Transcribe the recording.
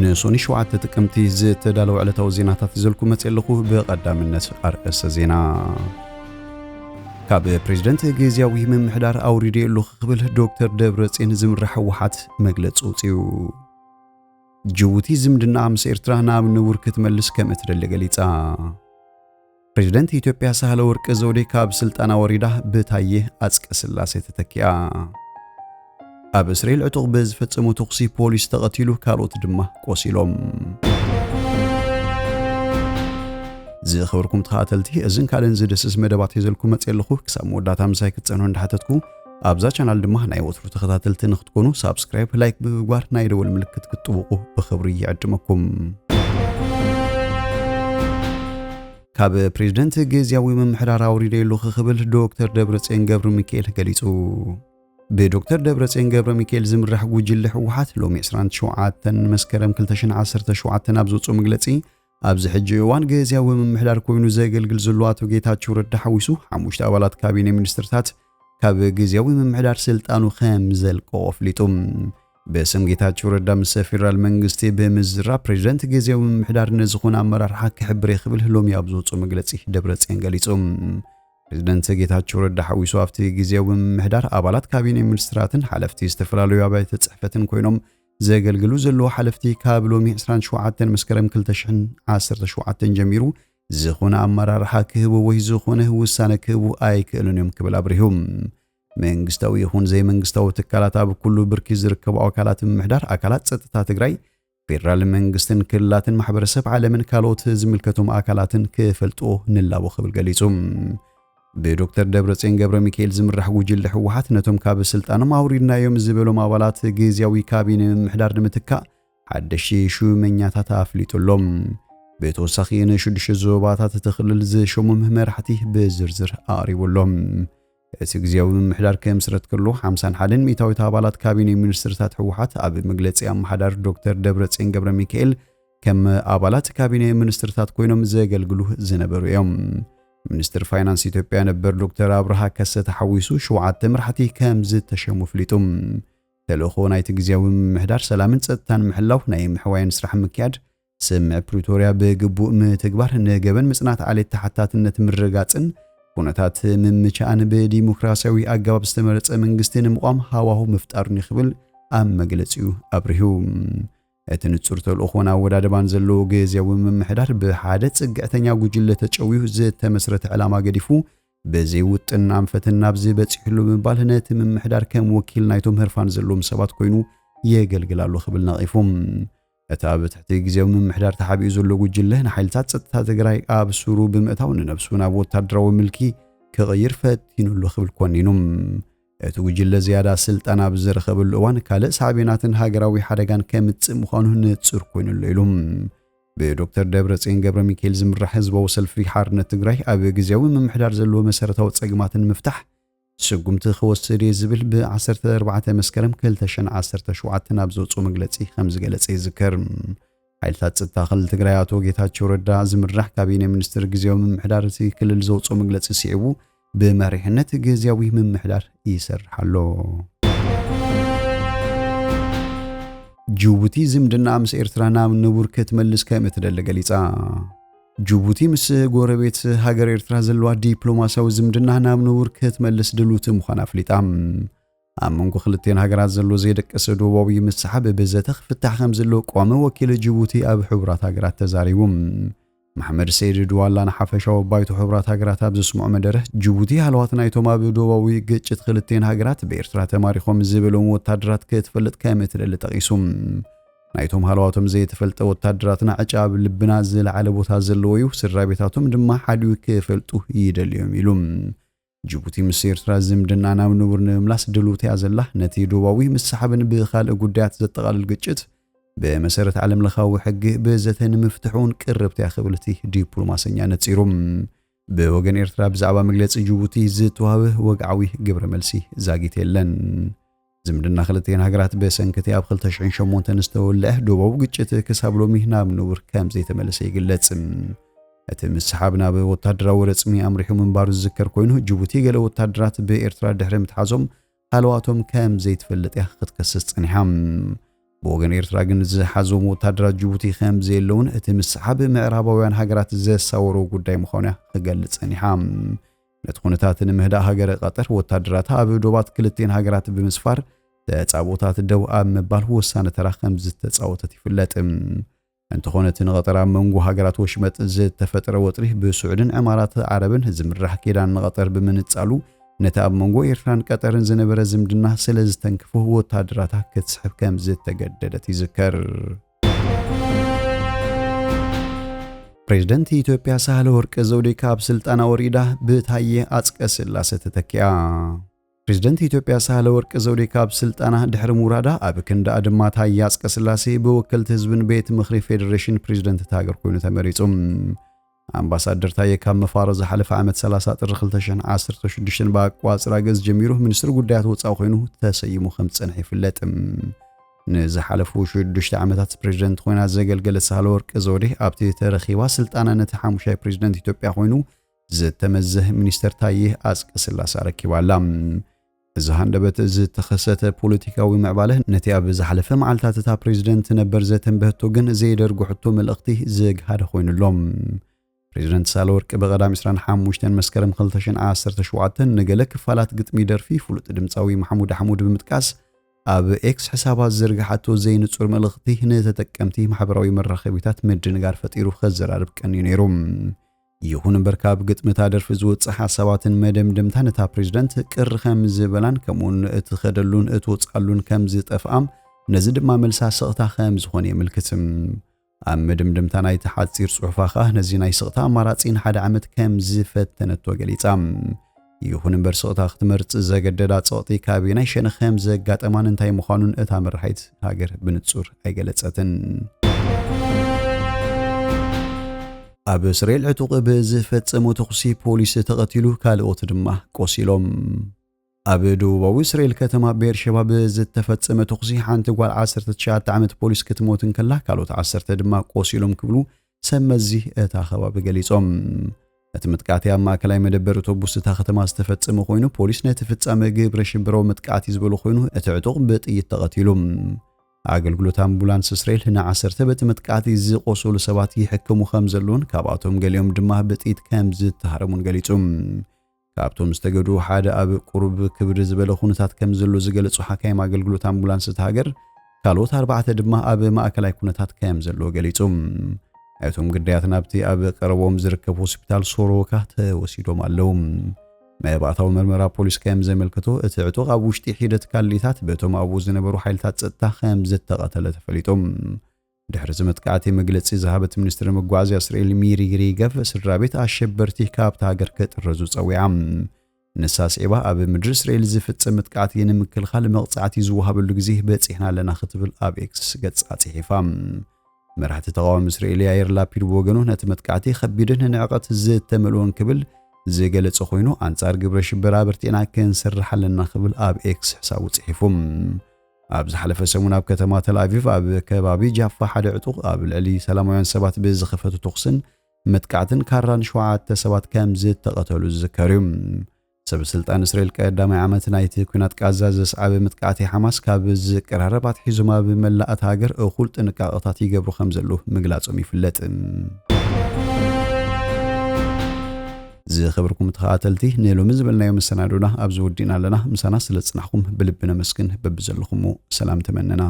ንሶኒ ሸውዓተ ጥቅምቲ ዝተዳለወ ዕለታዊ ዜናታት ይዘልኩ መፅእ ኣለኹ። ብቐዳምነት ኣርእስተ ዜና። ካብ ፕሬዝደንት ግዝያዊ ምምሕዳር ኣውሪደ ኣለኹ ክብል ዶክተር ደብረጽዮን ዝምራሕ ህወሓት መግለፂ ውፅዩ። ጅቡቲ ዝምድና ምስ ኤርትራ ናብ ንቡር ክትመልስ ከም እትደሊ ገሊጻ። ፕሬዝደንት ኢትዮጵያ ሳህለ ወርቅ ዘውዴ ካብ ስልጣና ወሪዳ ብታየ ኣጽቀ ስላሴ ተተኪኣ። ኣብ እስራኤል ዕጡቕ ብዝፈጸሙ ተኹሲ ፖሊስ ተቐቲሉ፣ ካልኦት ድማ ቆሲሎም። ዝኸበርኩም ተኸታተልቲ፣ እዝን ካልእን ዝድስስ መደባት ሒዘልኩም መጽእ ኣለኹ። ክሳብ መወዳእታ ምሳይ ክትጸንሑ እንዳሓተትኩ፣ ኣብዛ ቻናል ድማ ናይ ወትሩ ተኸታተልቲ ንክትኮኑ ሳብስክራይብ፣ ላይክ ብምግባር ናይ ደወል ምልክት ክትጥውቑ ብኽብሪ ይዕድመኩም። ካብ ፕሬዝደንት ግዝያዊ ምምሕዳር ኣውሪደ ኣለኹ ክብል ዶክተር ደብረጽዮን ገብረ ሚካኤል ገሊጹ። ብዶክተር ደብረጽዮን ገብረ ሚካኤል ዝምራሕ ጉጅለ ህወሓት ሎሚ ዕስራን ሸውዓተን መስከረም ክልተ ሽሕን ዓሰርተ ሸውዓተን ኣብ ዘውፅኦ መግለፂ፣ ኣብዚ ሕጂ እዋን ግዝያዊ ምምሕዳር ኮይኑ ዘገልግል ዘሎ ኣቶ ጌታቸው ረዳ ሓዊሱ ሓሙሽተ ኣባላት ካቢኔ ሚኒስትርታት ካብ ግዝያዊ ምምሕዳር ስልጣኑ ከም ዘልቀቖ ኣፍሊጡ። ብስም ጌታቸው ረዳ ምስ ፌደራል መንግስቲ ብምዝራብ ፕሬዝደንት ግዝያዊ ምምሕዳር ንዝኾነ ኣመራርሓ ክሕብር እየ ክብል ሎሚ ኣብ ዘውፅኦ መግለፂ ደብረጽዮን ገሊጹ። ፕሬዝደንት ጌታቸው ረዳ ሓዊሱ ኣብቲ ግዝያዊ ምምሕዳር ኣባላት ካቢኔ ሚኒስትራትን ሓለፍቲ ዝተፈላለዩ ኣባይቲ ጽሕፈትን ኮይኖም ዘገልግሉ ዘለዉ ሓለፍቲ ካብ ሎሚ ዕስራን ሸውዓተን መስከረም ክልተ ሽሕን ዓሰርተ ሸውዓተን ጀሚሩ ዝኾነ ኣመራርሓ ክህቡ ወይ ዝኾነ ውሳነ ክህቡ ኣይክእሉን እዮም ክብል ኣብሪሁ። መንግስታዊ ይኹን ዘይመንግስታዊ ትካላት፣ ኣብ ኩሉ ብርኪ ዝርከቡ ኣካላት ምምሕዳር፣ ኣካላት ጸጥታ ትግራይ፣ ፌደራል መንግስትን ክልላትን፣ ማሕበረሰብ ዓለምን ካልኦት ዝምልከቶም ኣካላትን ክፈልጥዎ ንላቦ ክብል ገሊጹ። ብዶክተር ደብረጽዮን ገብረ ሚካኤል ዝምራሕ ጉጅለ ህወሓት ነቶም ካብ ስልጣኖም ኣውሪድናዮም ዝበሎም ኣባላት ግዝያዊ ካቢነ ምምሕዳር ንምትካእ ሓደሽቲ ሹመኛታት ኣፍሊጡ ኣሎ። ብተወሳኺ ንሽዱሽተ ዞባታት እቲ ክልል ዝሸሞም መራሕቲ ብዝርዝር ኣቕሪቡ ኣሎ። እቲ ግዝያዊ ምምሕዳር ክምስረት ከሎ ሓምሳን ሓደን ሚእታዊት ኣባላት ካቢኔ ሚኒስትርታት ህወሓት ኣብ መግለጺ ኣመሓዳሪ ዶክተር ደብረጽዮን ገብረ ሚካኤል ከም ኣባላት ካቢኔ ሚኒስትርታት ኮይኖም ዘገልግሉ ዝነበሩ እዮም። ሚኒስትር ፋይናንስ ኢትዮጵያ ነበር ዶክተር ኣብርሃ ከሰተ ሓዊሱ ሸውዓተ መራሕቲ ከም ዝተሸሙ ኣፍሊጡ። ተልእኾ ናይቲ ግዝያዊ ምምሕዳር ሰላምን ጸጥታን ምሕላው፣ ናይ ምሕዋይን ስራሕ ምክያድ፣ ስምምዕ ፕሪቶርያ ብግቡእ ምትግባር፣ ንገበን ምጽናት ዓሌት ተሓታትነት ምርጋጽን ኩነታት ምምቻእን ብዲሞክራሲያዊ ኣገባብ ዝተመረጸ መንግስቲ ንምቋም ሃዋሁ ምፍጣሩን እዩ ክብል ኣብ መግለጺኡ ኣብሪሁ። እቲ ንጹር ተልእኾን ኣወዳድባን ዘለዎ ግዝያዊ ምምሕዳር ብሓደ ጽግዕተኛ ጉጅለ ተጨውዩ ዝተመስረተ ዕላማ ገዲፉ፣ ብዘይ ውጥን ኣንፈትን ናብዚ በጺሑሉ ብምባል ነቲ ምምሕዳር ከም ወኪል ናይቶም ህርፋን ዘለዎም ሰባት ኮይኑ የገልግል ኣሎ ክብል ነቒፉ። እቲ ኣብ ትሕቲ ግዝያዊ ምምሕዳር ተሓቢኡ ዘሎ ጉጅለ ንሓይልታት ጸጥታ ትግራይ ኣብ ሱሩ ብምእታው ንነብሱ ናብ ወታደራዊ ምልኪ ክቕይር ፈቲኑ ኣሎ ክብል ኮኒኑ። እቲ ጉጅለ ዝያዳ ስልጣን ኣብ ዝረኸበሉ እዋን ካልእ ሳዕቤናትን ሃገራዊ ሓደጋን ከምጽእ ምዃኑ ንጹር ኮይኑ ኣሎ ኢሉ። ብዶክተር ደብረጽዮን ገብረ ሚካኤል ዝምራሕ ህዝባዊ ሰልፊ ሓርነት ትግራይ ኣብ ግዝያዊ ምምሕዳር ዘለዎ መሰረታዊ ጸገማት ንምፍታሕ ስጉምቲ ክወስድ እየ ዝብል ብ ዓሰርተ ኣርባዕተ መስከረም ክልተ ሽሕን ዓሰርተ ሸውዓተን ኣብ ዘውፅኦ መግለፂ ከም ዝገለጸ ይዝከር። ሓይልታት ጸጥታ ክልል ትግራይ ኣቶ ጌታቸው ረዳ ዝምራሕ ካቢነ ሚኒስትር ግዝያዊ ምምሕዳር እቲ ክልል ዘውፅኦ መግለፂ ስዒቡ ብመሪሕነት ግዝያዊ ምምሕዳር ይሰርሕ ኣሎ። ጅቡቲ ዝምድና ምስ ኤርትራ ናብ ንቡር ክትመልስ ከም እትደሊ ገሊጻ። ጅቡቲ ምስ ጎረቤት ሃገር ኤርትራ ዘለዋ ዲፕሎማስያዊ ዝምድና ናብ ንቡር ክትመልስ ድልውቲ ምዃና ኣፍሊጣ። ኣብ መንጎ ክልቲኤን ሃገራት ዘሎ ዘይደቀሰ ዶባዊ ምስሓብ ብዘተ ክፍታሕ ከም ዘሎ ቋሚ ወኪል ጅቡቲ ኣብ ሕቡራት ሃገራት ተዛሪቡ። መሓመድ ሰይድ ድዋላ ንሓፈሻዊ ባይቶ ሕቡራት ሃገራት ኣብ ዘስምዖ መደረ፣ ጅቡቲ ሃለዋት ናይቶም ኣብ ዶባዊ ግጭት ክልቲኤን ሃገራት ብኤርትራ ተማሪኾም ዝበሎም ወታደራት ክትፈልጥ ከም እትደሊ ጠቒሱ። ናይቶም ሃለዋቶም ዘይተፈልጠ ወታደራትና ዕጫ ኣብ ልብና ዝለዓለ ቦታ ዘለዎ እዩ፣ ስድራ ቤታቶም ድማ ሓዲኡ ክፈልጡ ይደልዮም ኢሉ። ጅቡቲ ምስ ኤርትራ ዝምድና ናብ ንቡር ንምምላስ ድልውቲ እያ ዘላ። ነቲ ዶባዊ ምስሓብን ብኻልእ ጉዳያት ዘጠቓልል ግጭት ብመሰረት ዓለምለኻዊ ሕጊ ብዘተ ንምፍትሕ እውን ቅርብቲ እያ ክብል እቲ ዲፕሎማሰኛ ነጺሩ። ብወገን ኤርትራ ብዛዕባ መግለጺ ጅቡቲ ዝተዋህበ ወግዓዊ ግብረ መልሲ ዛጊት የለን። ዝምድና ክልቲኤን ሃገራት ብሰንኪ እቲ ኣብ ክልተ ሽሕን ሸሞንተን ዝተወልዐ ዶባዊ ግጭት ክሳብ ሎሚ ናብ ንቡር ከም ዘይተመለሰ ይግለጽ። እቲ ምስሓብ ናብ ወታደራዊ ረጽሚ ኣምሪሑ ምንባሩ ዝዝከር ኮይኑ፣ ጅቡቲ ገለ ወታደራት ብኤርትራ ድሕሪ ምትሓዞም ሃለዋቶም ከም ዘይትፈልጥ እያ ክትከስስ ጸኒሓ። ብወገን ኤርትራ ግን ዝሓዞም ወታደራት ጅቡቲ ከም ዘየለውን እቲ ምስሓብ ምዕራባውያን ሃገራት ዘሳወሮ ጉዳይ ምዃኑ እያ ክገልጽ ጸኒሓ። ነቲ ኩነታት ንምህዳእ ሃገረ ቀጠር ወታደራታ ኣብ ዶባት ክልቲኤን ሃገራት ብምስፋር ተጻብኦታት ደው ኣብ ምባል ወሳኒ ተራ ከም ዝተጻወተት ይፍለጥ። እንተኾነ እቲ ንቐጠር ኣብ መንጎ ሃገራት ወሽመጥ ዝተፈጠረ ወጥሪ ብስዑድን ዕማራት ዓረብን ዝምራሕ ኪዳን ንቐጠር ብምንጻሉ ነቲ ኣብ መንጎ ኤርትራን ቀጠርን ዝነበረ ዝምድና ስለ ዝተንክፎ ወታደራታ ክትስሕብ ከም ዝተገደደት ይዝከር። ፕሬዝደንት ኢትዮጵያ ሳህለ ወርቅ ዘውዴ ካብ ስልጣና ወሪዳ ብታየ ኣጽቀ ስላሰ ተተኪኣ። ፕሬዝደንት ኢትዮጵያ ሳህለ ወርቅ ዘውዴ ካብ ስልጣና ድሕሪ ምውራዳ ኣብ ክንዳኣ ድማ ታየ ኣጽቀ ስላሴ ብወከልቲ ህዝብን ቤት ምኽሪ ፌዴሬሽን ፕሬዝደንት እታ ሃገር ኮይኑ ተመሪጹ። ኣምባሳደር ታየ ካብ መፋሮ ዝሓለፈ ዓመት ሰላሳ ጥሪ ክልተ ሽሕን ዓሰርተ ሽዱሽተን ብኣቋጽራ ገዝ ጀሚሩ ሚኒስትሪ ጉዳያት ወጻኢ ኮይኑ ተሰይሙ ከም ዝጸንሐ ይፍለጥ። ንዝሓለፉ ሽዱሽተ ዓመታት ፕሬዝደንት ኮይና ዘገልገለት ሳህለ ወርቅ ዘውዴ ኣብቲ ተረኺባ ስልጣና ነቲ ሓሙሻይ ፕሬዝደንት ኢትዮጵያ ኮይኑ ዝተመዘህ ሚኒስተር ታየ ኣጽቀ ስላሰ ኣረኪባ ኣላ። እዚ ሃንደበት ዝተኸሰተ ፖለቲካዊ ምዕባለ ነቲ ኣብ ዝሓለፈ መዓልታት እታ ፕሬዝደንት ነበር ዘተንበህቶ ግን ዘየደርጉ ሕቶ መልእኽቲ ዘግሃደ ኮይኑሎም። ፕሬዝደንት ሳህለወርቅ ብቐዳም ዕስራን ሓሙሽተን መስከረም ክልተ ሽሕን ዓሰርተ ሸውዓተን ንገለ ክፋላት ግጥሚ ደርፊ ፍሉጥ ድምፃዊ ማሕሙድ ኣሕሙድ ብምጥቃስ ኣብ ኤክስ ሕሳባ ዝዘርግሓቶ ዘይንጹር መልእኽቲ ንተጠቀምቲ ማሕበራዊ መራኸቢታት ምድንጋር ፈጢሩ ከዘራርብ ቀንዩ ነይሩ። ይኹን እምበር ካብ ግጥምታ ደርፊ ዝወጽእ ሓሳባትን መደምደምታን እታ ፕሬዝደንት ቅር ከም ዝበላን ከምኡውን እትኸደሉን እትወጽኣሉን ከም ዝጠፍኣም ነዚ ድማ መልሳ ስቕታ ከም ዝኾነ የመልክት። ኣብ መደምደምታ ናይቲ ሓጺር ጽሑፋ ከኣ ነዚ ናይ ስቕታ ኣማራጺ ንሓደ ዓመት ከም ዝፈተነቶ ገሊጻ። ይኹን እምበር ስቕታ ክትመርጽ ዘገደዳ ጸቕጢ ካበየናይ ሸነኽ ከም ዘጋጠማን እንታይ ምዃኑን እታ መራሒት ሃገር ብንጹር ኣይገለጸትን። ኣብ እስራኤል ዕጡቕ ብዝፈጸሞ ተኹሲ ፖሊስ ተቐቲሉ ካልኦት ድማ ቆሲሎም። ኣብ ደቡባዊ እስራኤል ከተማ ቤርሸባ ብዝተፈጸመ ተኹሲ ሓንቲ ጓል ዓሰርተ ትሽዓተ ዓመት ፖሊስ ክትሞት እንከላ ካልኦት ዓሰርተ ድማ ቆሲሎም ክብሉ ሰብ መዚ እታ ከባቢ ገሊጾም። እቲ ምጥቃዕቲ ኣብ ማእከላይ መደበር ኣውቶቡስ እታ ከተማ ዝተፈጸመ ኮይኑ ፖሊስ ነቲ ፍጻመ ግብረ ሽበራዊ ምጥቃዕቲ ዝበሎ ኮይኑ እቲ ዕጡቕ ብጥይት ተቐቲሉ። ኣገልግሎት ኣምቡላንስ እስራኤል ንዓሰርተ በቲ ምጥቃዕቲ ዝቆሰሉ ሰባት ይሕክሙ ከም ዘለውን ካብኣቶም ገሊኦም ድማ ብጥይት ከም ዝተሃረሙን ገሊጹ። ካብቶም ዝተገድኡ ሓደ ኣብ ቁሩብ ክብድ ዝበለ ኩነታት ከም ዘሎ ዝገለጹ ሓካይም ኣገልግሎት ኣምቡላንስ እታ ሃገር ካልኦት ኣርባዕተ ድማ ኣብ ማእከላይ ኩነታት ከም ዘለዎ ገሊጹ። እቶም ግዳያት ናብቲ ኣብ ቀረቦም ዝርከብ ሆስፒታል ሶሮካ ተወሲዶም ኣለዉ። መባእታዊ መርመራ ፖሊስ ከም ዘመልከቶ እቲ ዕጡቕ ኣብ ውሽጢ ሒደት ካሊታት በቶም ኣብኡ ዝነበሩ ሓይልታት ጸጥታ ከም ዝተቐተለ ተፈሊጡ። ድሕሪ እዚ መጥቃዕቲ መግለጺ ዝሃበት ሚኒስትሪ መጓዓዝያ እስራኤል ሚሪ ሪገቭ ስድራ ቤት ኣሸበርቲ ካብታ ሃገር ክጥረዙ ጸዊዓ። ንሳ ስዒባ ኣብ ምድሪ እስራኤል ዝፍጸም መጥቃዕቲ ንምክልኻል መቕጻዕቲ ዝወሃበሉ ግዜ በጺሕና ኣለና ክትብል ኣብ ኤክስ ገጻ ጽሒፋ። መራሕቲ ተቓዋሚ እስራኤል ያይር ላፒድ ብወገኑ ነቲ መጥቃዕቲ ከቢድን ንዕቐት ዝተመልኦን ክብል ዝገለጸ ኮይኑ ኣንጻር ግብረ ሽበራ ኣበርቲዕና ክንሰርሕ ኣለና ክብል ኣብ ኤክስ ሕሳቡ ጽሒፉ። ኣብ ዝሓለፈ ሰሙን ኣብ ከተማ ተል ኣቪቭ ኣብ ከባቢ ጃፋ ሓደ ዕጡቕ ኣብ ልዕሊ ሰላማውያን ሰባት ብዝኸፈቱ ተኹስን መጥቃዕትን ካራን ሸውዓተ ሰባት ከም ዝተቐተሉ ዝዝከር እዩ። ሰብ ስልጣን እስራኤል ቀዳማይ ዓመት ናይቲ ኲናት ቃዛ ዘስዓበ መጥቃዕቲ ሓማስ ካብ ዝቀራረብ ኣትሒዞም ኣብ መላእ እታ ሃገር እኹል ጥንቃቐታት ይገብሩ ከም ዘለዉ ምግላጾም ይፍለጥ። ዝኸበርኩም ተኸታተልቲ ንሎሚ ዝበልናዮ መሰናዶና ኣብዚ ወዲእና ኣለና። ምሳና ስለ ዝጽናሕኩም ብልቢ ነመስግን። በብዘለኹሞ ሰላም ተመነና።